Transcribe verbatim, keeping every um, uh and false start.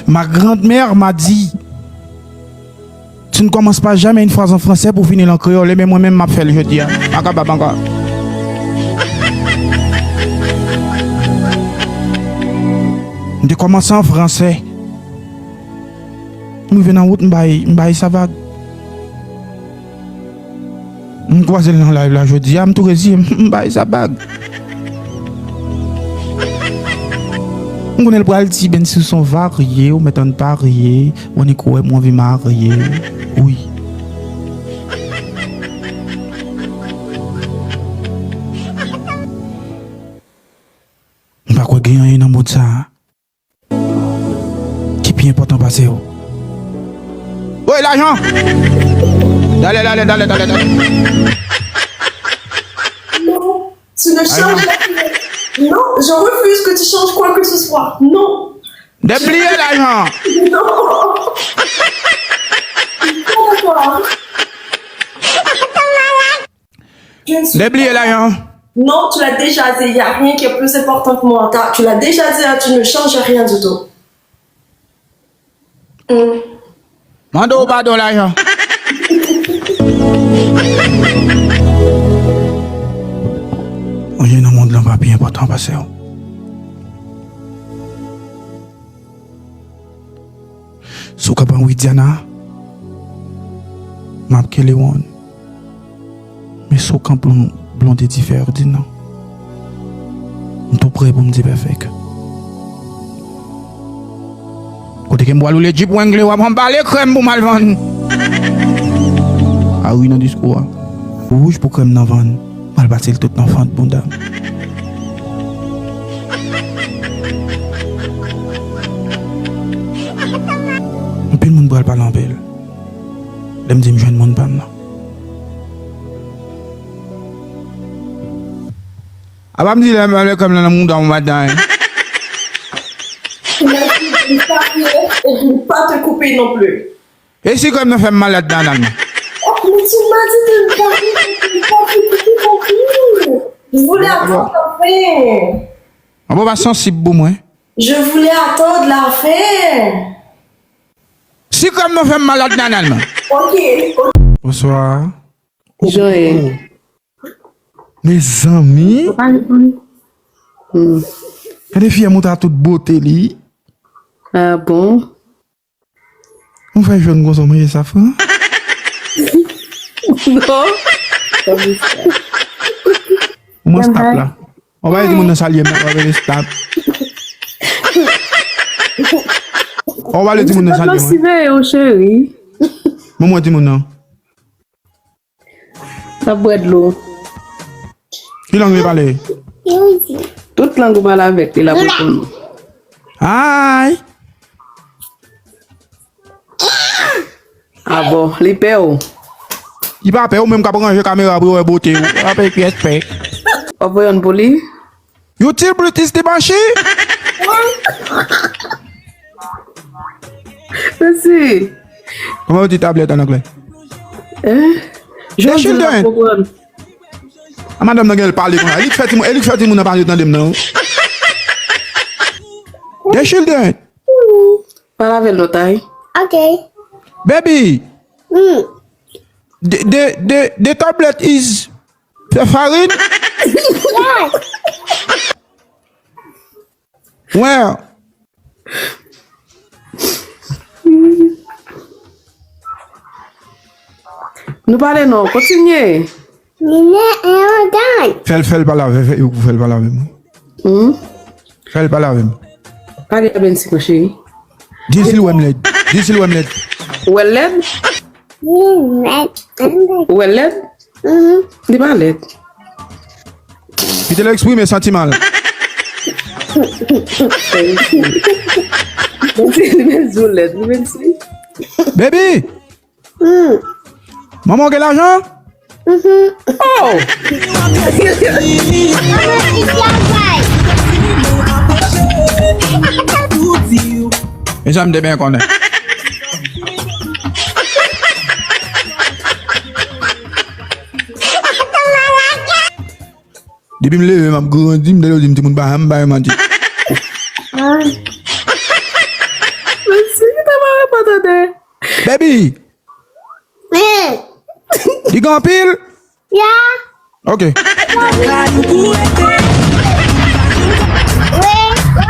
Ma grand-mère m'a dit, tu ne commences pas jamais une phrase en français pour finir en créole. Ebyen, mwen menm, m ap fè l jodi a. M pa kapab ankò. M te kòmanse an franse. M rive nan wout, m bay, m bay sa vag. M kwaze l nan live la jodi a, m tou reziye m, m bay sa vag. M konnen l pral di, Bensi, w se yon varye, ou mèt ann parye, ou annik wè m anvi marye. Wi. M pa kwè gen anyen nan mond sa a ki pi enpòtan pase w. Woy, lajan! Dale, dale, dale, dale, dale. Non, tu ne changes rien. Non, je refuse que tu changes quoi que ce soit. Non. Debliye lajan! Non. Je ne suis Debliye lajan! Non, tu l'as déjà dit, il n'y a rien qui est plus important que moi. T'as- Tu l'as déjà dit, hein, tu ne changes rien du tout. Hmm. Mande w padon lajan. Anyen nan mond lan pa pi enpòtan pase w. Si w ka pran Widiana, m ap kele w. Men si w ka pran Blondedy Ferdinand, m tou prè pou m di pèfèk. Kote ke m pral woule Jeep Wrangler, w ap anbale krèm pou m al vann. A wi, nan diskou a. Wouj pou krèm nan vann. M al pase l tout nan fant bounda m. Anpil moun pral pale anpil lè m di m jwenn moun pa m nan. Apa m di lè m lè krèm nan nan mouda m pa t gen anyen. Tu m'as dit de ne pas rire et de ne pas te couper non plus. E si krèm nan fè m malad nan nan? Oh, mais tu m'as dit de ne pas rire et de ne pas te couper non plus. Je voulais attendre la fin. An bon, pa sansib pou mwen. Je voulais attendre la fin. Si krèm nan fè m malad nan nan. Ok, ok. Bonswa. Joye. Mezanmi. Ou pa reponn? Hmm. Gade fi a monte a tout bote li. Ah bon? Ou fè jòn konsa, w manje safran? Non. Ou mwen stap la. Ou pa di moun nan salye m, ou pa di stap. Ou pa di moun nan salye mwen. Siveye w, cheri. Bon, mwen di moun nan. N ap bwè dlo. Ki lang li pale? Tout lang ou pale avèk li, l ap reponn ou. Ay! A bon, li pè w? Li pa pè w, menm k ap ranje kamera pou yo wè bote w. Apre pyès pè. W ap voye youn pou li? You till British Tibashi? Mèsi. Kòman yo di tablèt an anglè? Eh? Jan di l pa konprann. A madanm nan gen l pale konsa. E li k fè timoun, e li k fè timoun nan pa vle tande m nan. The children. Pale avè l non, Tay. Ok. Baby. Hmm. The, the, the, the tablet is the foreign? Yes. Where? Nou pale non, kontinye. Mine e andan. Fè l, fè l pale avè, fè, fè l pale avè m. Hmm? Fè l pale avè m. Pale avè m, ti mon cheri. Di si l wè m lèd. Di si l wè m lèd. Ou wè l lèd? Li lèd. Ou wè l lèd? Mhm. Li pa lèd. Kite l eksprime santiman l. Li menm di w lèd, li menm si. Baby! Hmm. Manman w gen lajan? Mhm. Oh! E sa m te byen konnen. Depi m leve, m ap grandi, m tande yo di m timoun pa janm bay manti. Ah. Men Ebi, Wi. Li gen anpil? Ya. Ok. Wi.